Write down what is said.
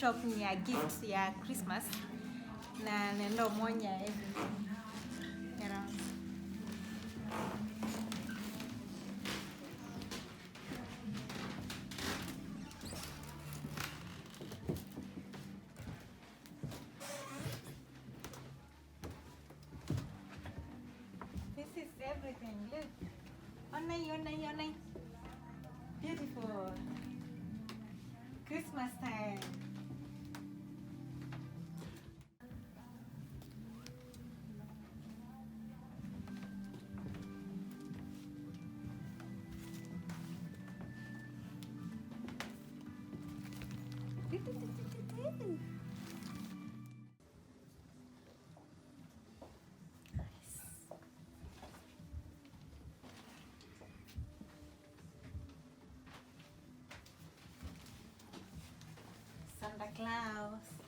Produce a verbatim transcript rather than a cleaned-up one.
Open ya gift ya Christmas. Na nenda ũmwony'a everything around. This is everything. Look. Onai, onai, onai. Beautiful. Christmas time. Santa Claus.